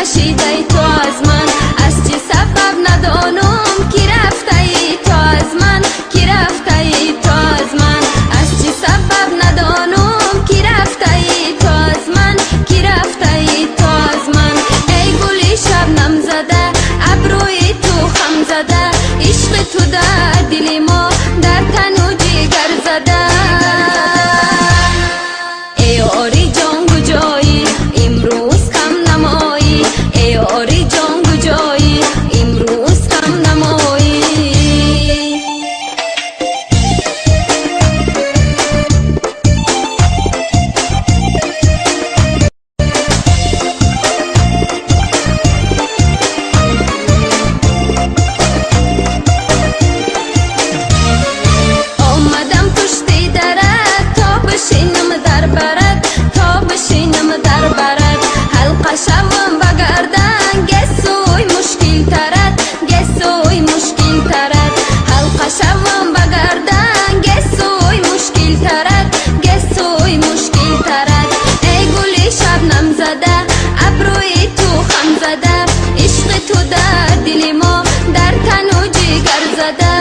Кашидаи ту аз ман, аз чӣ сабаб надонам, ки рафтаи ту аз ман, ки рафтаи ту аз ман, аз чӣ сабаб надонам, ки рафтаи ту аз ман, ки рафтаи ту аз ман. Эй гули шабнам зада, абрӯи ту хам зада, ишқи ту дар дили мо дар тану ҷигар зада. Эй ори ҷон, куҷоӣ имрӯз кам намоӣ? Эй ори ҷон, куҷоӣ имрӯз кам намоӣ? Омадам пушти дарат, то бишинам дар барат, то бишинам дар барат. Ҳалқа шавам ба гардан, гесӯй мушкил тарад, гесӯй мушкил тарад. Ҳалқа шавам ба гардан, гесӯй мушкил тарад, гесӯй мушкил тарад. Эй гули шабнам зада, абрӯи ту хам зада, ишқи ту дар дили мо дар тану ҷигар зада.